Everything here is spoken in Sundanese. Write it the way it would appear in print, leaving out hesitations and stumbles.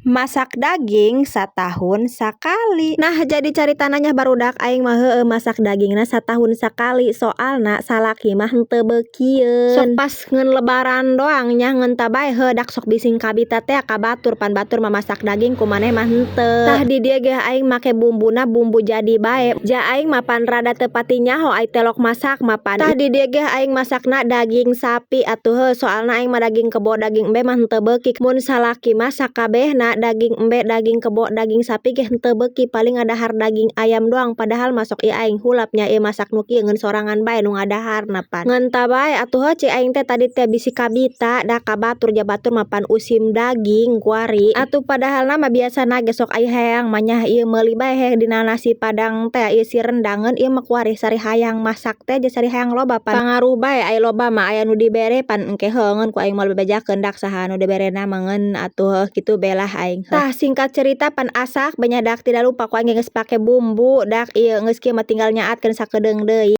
Masak daging satahun sakali. Nah, jadi caritana nya, barudak, aing mah heueuh masak dagingna satahun sakali, soalna salaki mah henteu beukieun. Sok pas ngeun Lebaran doang nya, ngeun tah bae heuh dak sok bising kabita teh ka batur, pan batur mah masak daging, ku maneh mah henteu. Tah, di dieu ge aing make bumbuna bumbu jadi bae, ja aing mah pan rada teu pati nyaho ai telok masak mah pan. Tah, di dieu ge aing masakna daging sapi atuh heuh, soalna aing mah daging kebo, daging embe mah henteu beuki. Mun salaki mah sakabehna daging embe, daging kebo, daging sapi ge henteu beuki, paling ngadahar daging ayam doang. Padahal mah sok ieu aing hulap nya, ieu masak nu kieu ngeun sorangan bae nu ngadaharna pan. Ngeun tah bae atuh heuh, cik aing teh tadi teh bisi kabita da ka batur, ja batur mah pan usim daging kuari. Atuh padahalna mah biasana ge sok aya hayang mah nya ieu meuli bae heh dina nasi padang teh ieu si rendang, ngeun ieu mah kuari sari hayang masak teh ja sari hayang loba, pan pangaruh bae ai loba mah aya nu dibere pan engke heuh ngeun ku aing moal bebejakeun dak saha nu diberena mah, ngeun atuh heuh kitu be lah aing. Tah, singkat cerita pan asak be nya, dak tidak lupa ku aing ge geus pake bumbu dak ieu geus kieu mah tinggal nyaatkeun sakedeung deui.